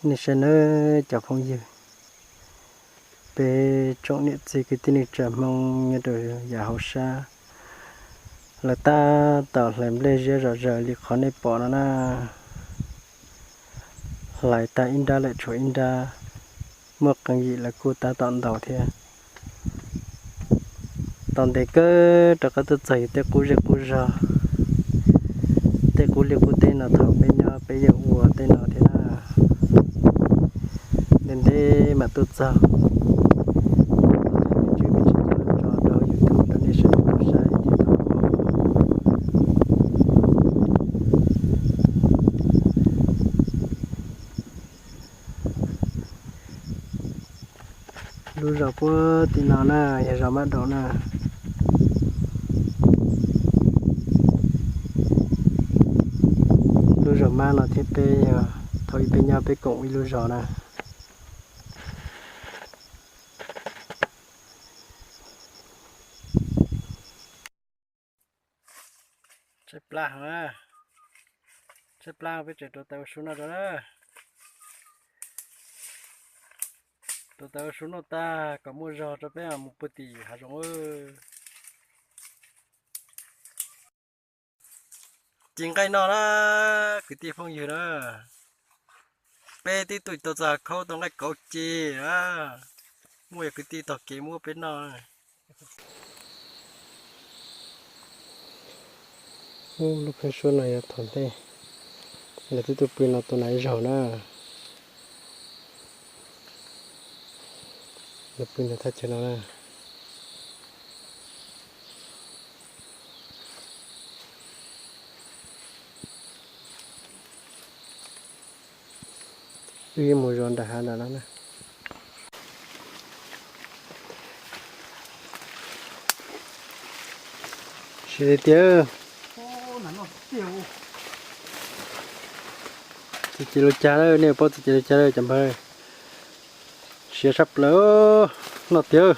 Nej saib nawb cov phooj ywg, peb tsoom niam txiv kwv tij neej tsa Hmoob nyob rau yav hauv sab, lawv tab tom hlais nplej ziab zom zaws li qhov nej pom no na. Hlais tag ib nrab lawm tshuav ib nrab, muaj qee yim lawv kuj tab tom ntaus thiab. Tau ntev kawg rov qab tuaj txog yus tej qub zej qub zog, tej qub liaj qub teb no thaum peb nyob peb yeej ua tej no thiab na. Ntev ntev mam tuaj txog, tso rau YouTube rau nej sawv daws tau saib thiab tau. Lub zos puag tim no na yog zos Mab Daum na. Lub zos Mab no thiab peb yog thaum ub peb nyob peb koom ib lub zos na. Tshaib plab heev na, tshaib plab peb tseem rau taws ua su noj rau na. Rau taws ua su noj tag kom muaj zog rau peb mus puag tim hav zoov. Ci nqaij noj na, kwv tij phooj ywg na. Peb twb tuaj tau txog khaub tau nqaij kauv ci na, muaj kwv tij tog kev muab peb noj. Lub pheeb suab no yog thaum ntej lawv twb tuaj pw no tua nas ib zaug na. Lawv pw ntawm thaj chaw no na. Wb mus zov nram hav nram no na. Siav tiag tiag. Txiv ces lus cag lawm, nej paub txiv ces lus cag lawm cov npawg. Siav sab plaws, noj tiag.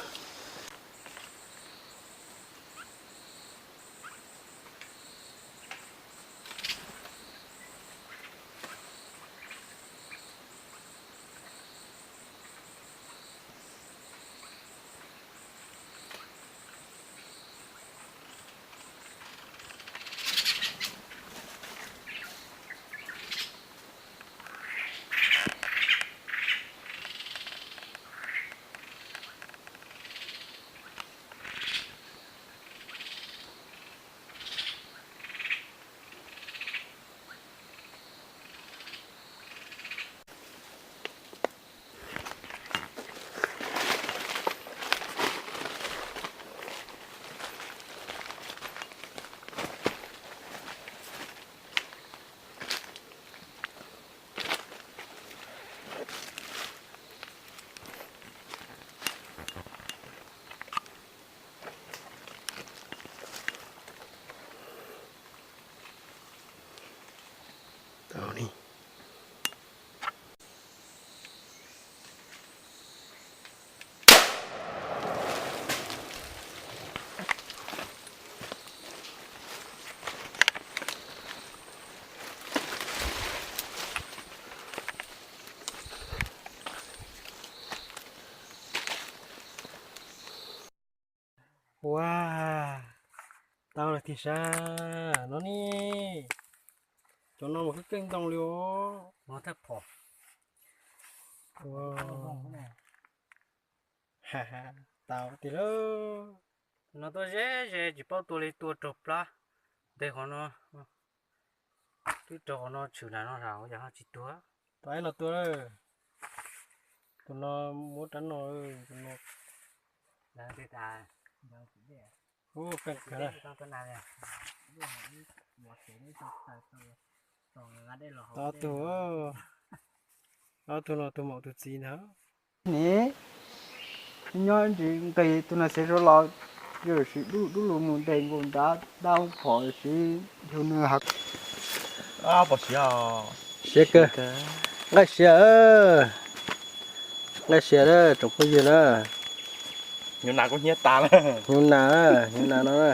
Ua, tau lawm tiag sas no ne. Cov no mas kub keej ntoo li os. Tau tiag lauj. No tuaj ze ze tsis paub tua li, tua raug plab nteg qhov no. Twb raug qhov no tshwm nram no los yog ho tsis tuag. Tus no tua, tus no muab rab no, tus no. Ub, peem kawg na. Ob tug, ob tug no tus maum tus txiv ntag. Ne, nyob ntsis nqis tus no xev zov los, yawm siv dub dub lus mus ntes nkaus nrad dab phom siv yug nws hav. Siav kawg, nqaij siav. Nqaij sia na tsoom phooj ywg na. Hnyuv nas kuj hnyiab tas na. Hnyuv nas na, hnyuv nas no na.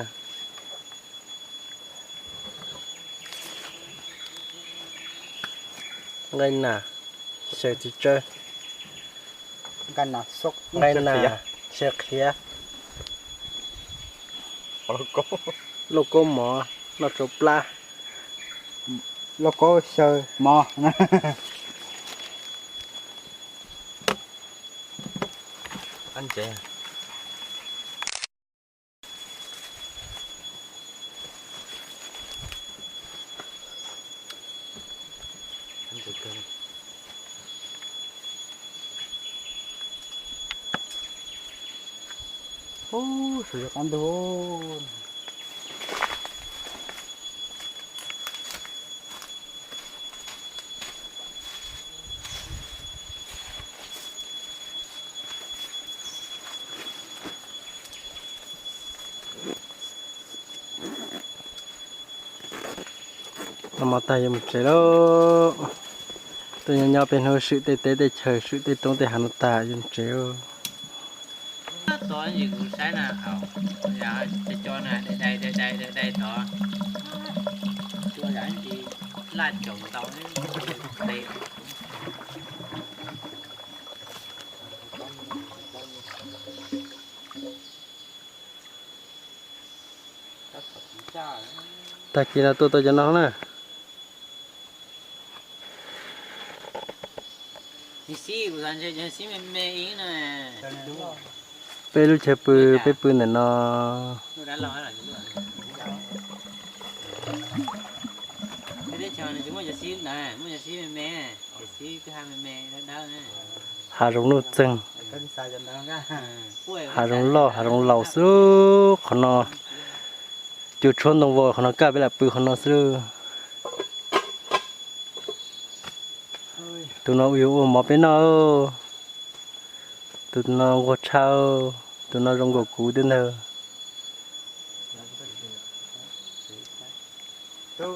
Nqaij nas, xyaw txiv tsawb. Nqaij nas, xyaw qhiav. Lauj kaub mov, noj tsau plab. Lauj kaub xyaw mov. Ub, sawv yuav qab ntug. Noj mov tag yuav mus tsev lauj. Tuaj nyob nyob peb hnub swm tej teb tej chaw, swm tej roob tej hav no tag yuav mus tsev. Tod ces kuv saib na, cov cov na dai dai dai dai dai tod, cua yam tsis laj caum ntau. Tag kis no tuaj tau cov no na. Peb lub chaw pw, peb pw ntawm no. Hav zoov nuj txeeg, hav zoov loj hav zoov laus xwb qhov no. Cua tshuab ntoo vau qhov no kaj peb lam pw qhov no xwb. Tus no yuav ua mov peb noj. Tus no nquag tshaj, tus no zoo nkaus kuv thiab ntag. Tau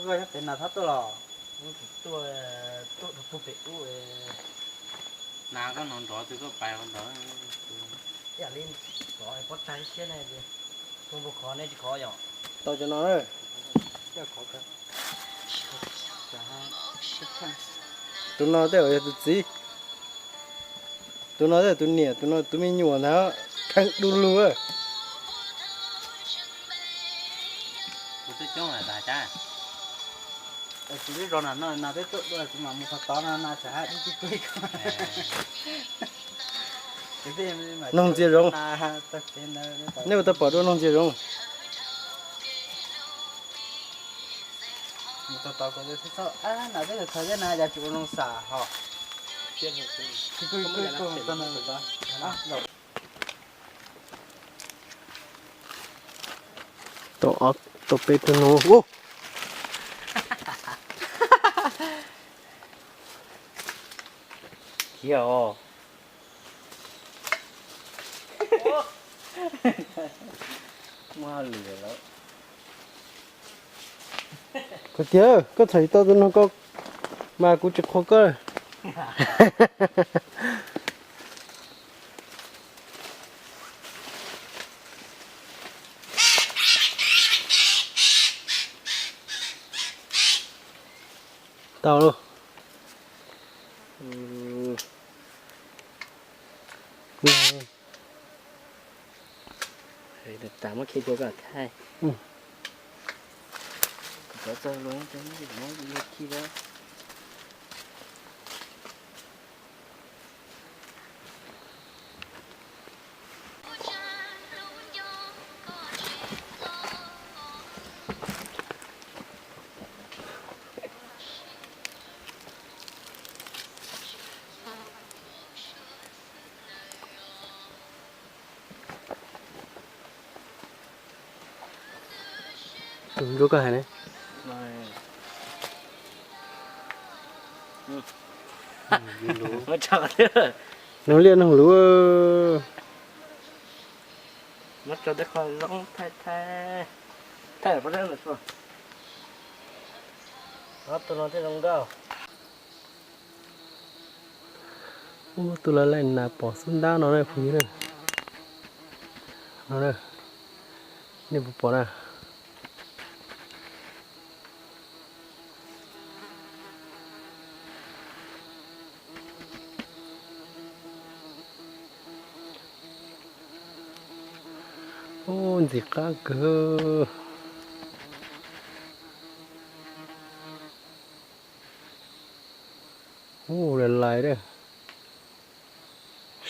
cov no. Tus no tej zaum yog tus txiv. Tus no tej zaum tus niam, tus no tus me nyuam ntag, kheej du lug. Noog ntxias zoov. Nej ua tau pom dua noog ntxias zoov. Tau ob tau peb tug noog. Khiav os. Muaj hauj lwm lawm. Koj tiag, koj txhom tsis tau tus noog ko mas kuv tsis qhuas koj. Tau lauj. Tas muab khi rau koj thaij. Kuv cov txog luag khi lawm. Tus ntsuab koj hais ne. Noog liaj noog luv. Tus no thiaj zoo nkauj. Ub, tus lawv laij nas pom xub ntab no na phooj ywg na. No na, nej puas pom na? Ub, ntxim qab kawg. Ub, lais lais,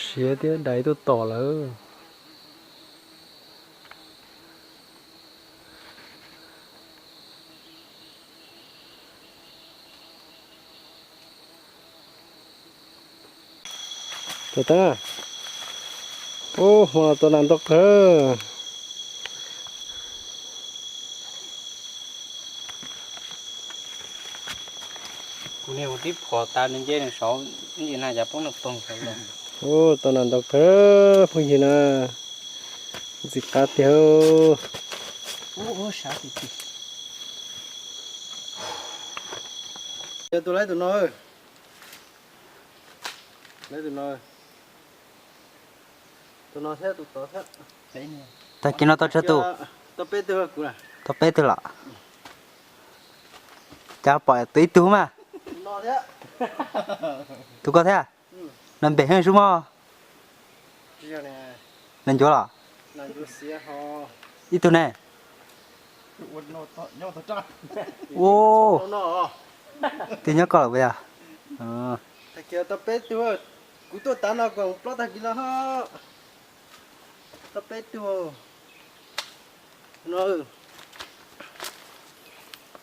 siav thiab dais tuaj tom lawm. Tus teeb, ub, hmo no tua nas ntau kawg. Kuv niag kuv tib phom tas nws nce nws saud ntsis na cas poob nws poog saud. Ub, tua nas ntau kawg phooj ywg na. Ntxim qab tiag. Tus laib tus no, laib tus no, tus no thiab tus tod thiab. Tag kis no tau tsawg tus? Tau peb tug los? Cas pom tus ib tug mas. Tus koj thiab? Nas npem heev sub mog. Nas ncuav los? Ib tug ne. Ub, twb nyob koj lawm puas yog? Tau peb tug, kuv tuaj tav no koom plaub tag kis no. Tau peb tug.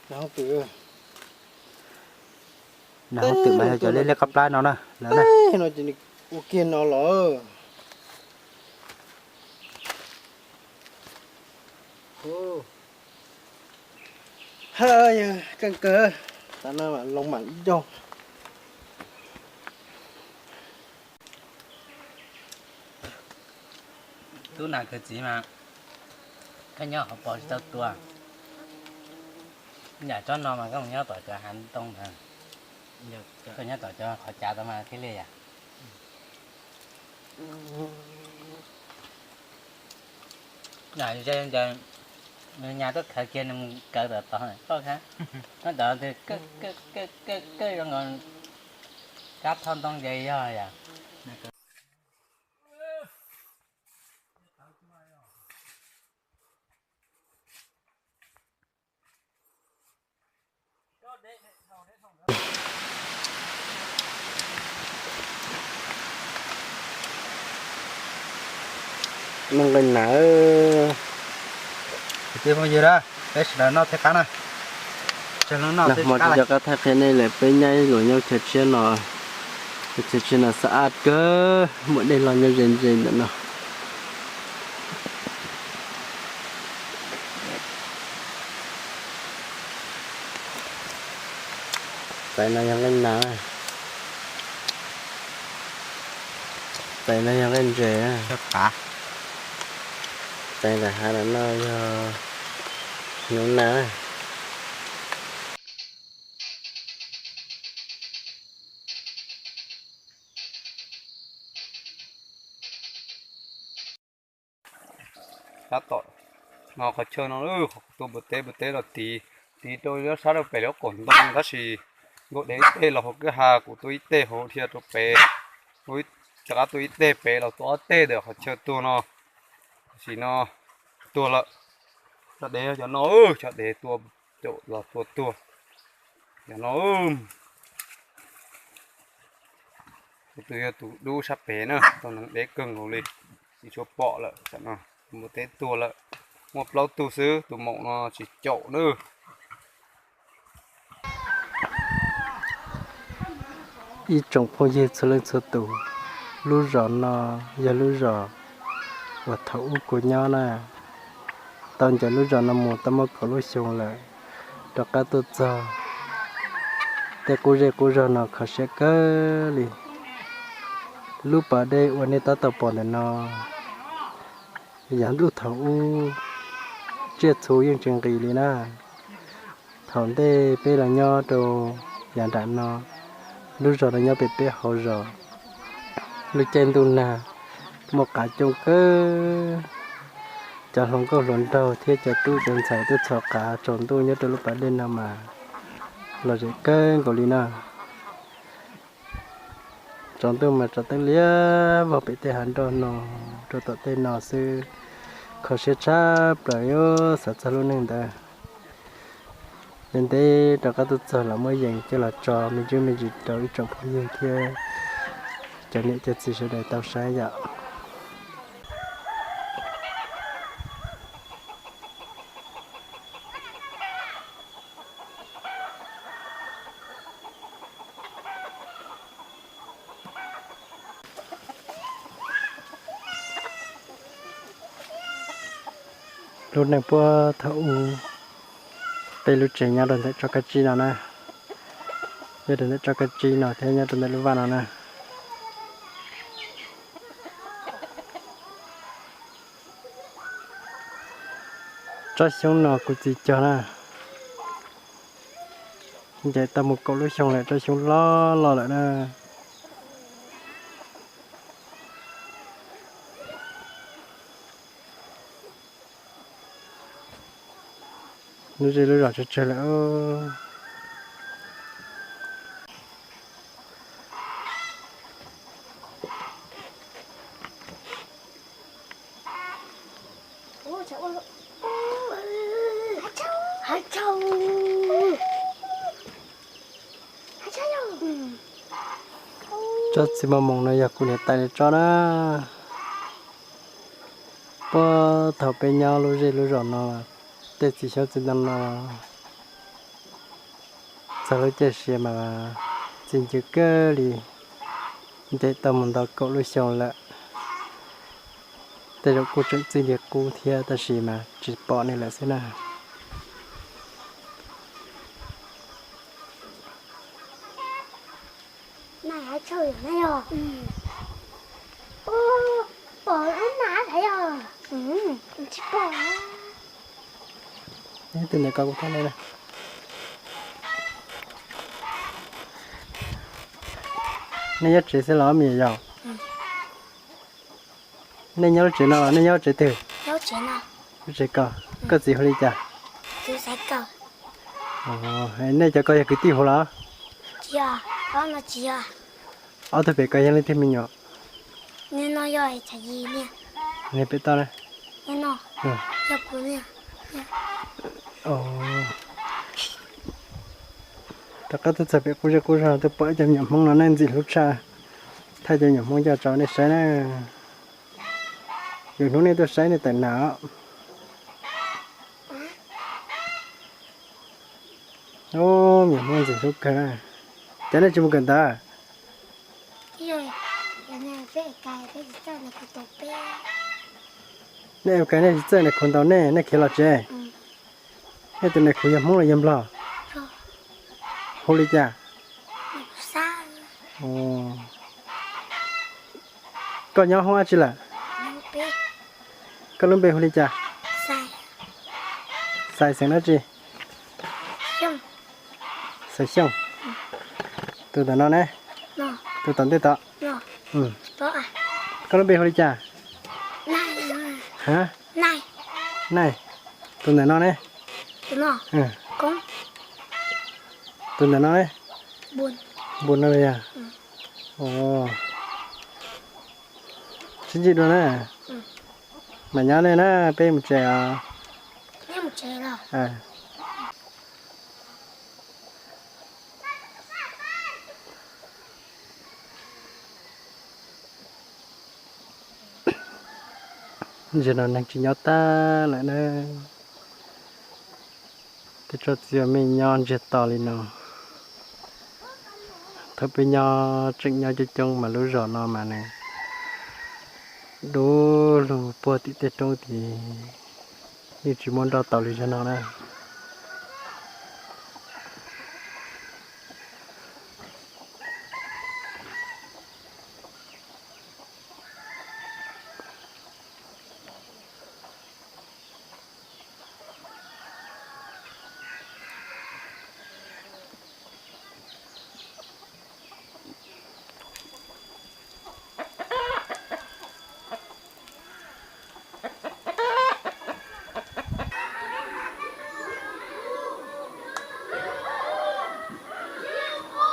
Nas hooj twm, nas hooj twm mas yog cov liab liab qab plab no na. Ua kiag no los. Ha, yog keej kawg, tav no mas loo mam ib zaug. Tub nas kawg txiv mas, koj nyob qhov pos tsis tau tua. Yam tsob no mas koj mus nyob tom cov hav ntoo ntawd, koj nyob tom cov qhov cav tod mas thiaj li yam. Nyas tuaj khaws kiag nws mus kaw tom tod koj, nyob tom kawg zoo nkaus kab thoj ntoo ces yog yam. Noj nqaij nas. Kwv tij phooj ywg na, peb sawv daws noj thiab qab na. Nag hmo tsis nco qab thaij qhia nej lawm, peb nyob ib lub nyob chaw tshiab no, chaw tshiab no xab ab kawg, muaj dej los nyob ze ze ntawm no. Tais no yog nqaij nas. Tais no yog nqaij ntses. Tais ntawm hav no yog hnyuv nas. Tab tom no qhov chaw no, qhov kuv tua npua teb, npua teb los tiv, tiv rau sab rau pem lub qaum ntoo tab sis nkauj dev ib teg los hauv kwj ha, kuv tua ib teg hauv dhia rau pem, rov qab tua ib teg pem los tua ob teg ntawm qhov chaw tuag no. Tam sim no tuag lawm. Cov dev cov no, cov dev tua caum los tua tuag. Cov no, tus yog tus dub sab pem na, tau neeg deb kawg nkaus li, tsis tshua pom lawm. Tam no npua teb tuag lawm, muaj plaub tug xwb, tus maum no tsis caum na. Ib tsoom phooj ywg txhua leej txhua tus, lub zos no yog lub zos uas thaum ub kuv nyob na. Tau ncaws lub zos no mus tau muaj kaum lub xyoo lawm, rov qab tuaj txog tej qub zej qub zog no kho siab kawg li. Lub pas dej uas nej tab tom pom ntawm no yog lub thaum ub, tsiaj txhu yeej tsis nqis li na. Thaum ntej peb los nyob rau yav nram no, lub zos no nyob pem peb hauv zos. Lub caij ntuj nag muaj qav coob kawg, cov hluas nkauj hluas nraug thiab cov tub cov ntxhais twb txhos qav tsaus ntuj nyob rau lub pas dej no mas lom zem kawg nkaus li na. Tsaus ntuj mas tsaus teeb liab vog pem tej hav nroj no rau tom tej no xwb, kho siab tshaj plaws yuav xav txog lub neej ntawd. Ntev ntev rov qab tuaj txog los muab yees coj los tso me ntsis me ntsis rau ib tsoom phooj ywg thiab cov niam cov txiv sawv daws tau saib yom. Lub neej puag thaum ub, peb lub tsev nyob rau ntawm tsob kab tsib no na, nyob rau ntawm tsob kab tsib no thiab nyob rau ntawm lub vaj no na. Tsob xyoob no kuv txiv cog na, ncaim tau mus kaum lub xyoo lawm, tsob xyoob loj loj lawm na. Lub zej lub zos tsawg tsawg lawm. Tsob txiv mos moos no yog kuv niam tais lawv tso na. Puag thaum peb nyob lub zej lub zos no, tej txiv xyoob txiv ntoo no txog lub caij sia mas txi ncw kawg li, ncaim tau mus ntau kaum lub xyoo lawm. Tej zaum kuj tseem txij li qub thiab tab sis mas tsis pom nws lawm xwb na. Tus ntawm ko kuv thab nej na. Nej nyob tsev xwb los me nyuam yaus? Nej nyob lub tsev no los nej nyob lub tsev twg? Lub tsev ko. Koj txiv hu li cas? Nej cov ko yog kwv tij huv los? Ob tug pem ko yog leej twg me nyuam? Pem toj na. Rov qab tuaj txog pem qub zej qub zog tuaj pom ib co me nyuam Hmoob no nej ntxim hlub tshaj. Thaij cov me nyuam Hmoob coj tso nej saib na. Lwm hnub nej tuaj saib nej tawm nas. Me nyuam Hmoob ntxim hlub kawg na. Cas nej tsis mus kawm ntawv? Nej ua cas nej tsis txawj nas khuv ntau nej, nej khiav los tsev? Nej tus nas khuv yog Hmoob los yog Nplog? Hu li cas? Koj nyob hoob dab tsi lawm? Koj lub npe hu li cas? Xais xeem dab tsi? Xais Xyooj. Tus ntawm no ne? Tus tom ntej tod. Koj lub npe hu li cas? Nais. Tus ntawm no ne? Tus ntawm no ne? Npus no los yog? Sib ntsib dua na. Mam nyob nej na, peb mus tsev os. Zaum no neeg tsis nyob tag lawm na. Tej tsob txiv me nyob ntsiag to li no. Thaum peb nyob tseem nyob coob coob mas lub zos no mas nws du lug puag tim tej roob tid, yeej tsis muaj nroj tau li zaum no na.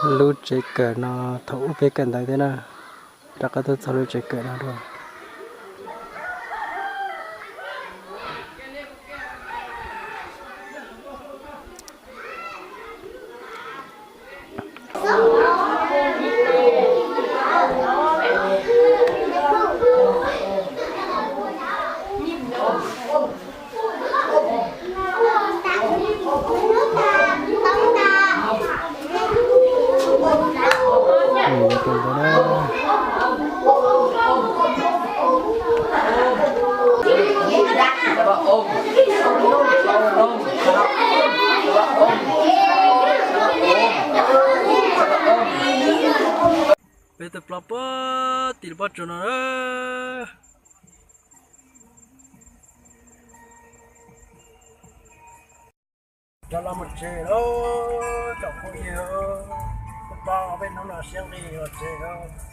Lub tsev kawm no thaum ub peb kawm ntawv thiab na, rov qab tuaj txog lub tsev kawm no dua. Peb tus plaub puag tim lub pob tsuas no na. Rov los mus tsev lawm tsoom phooj ywg, kuv pom peb hnub no siab nqis los tsev lawm.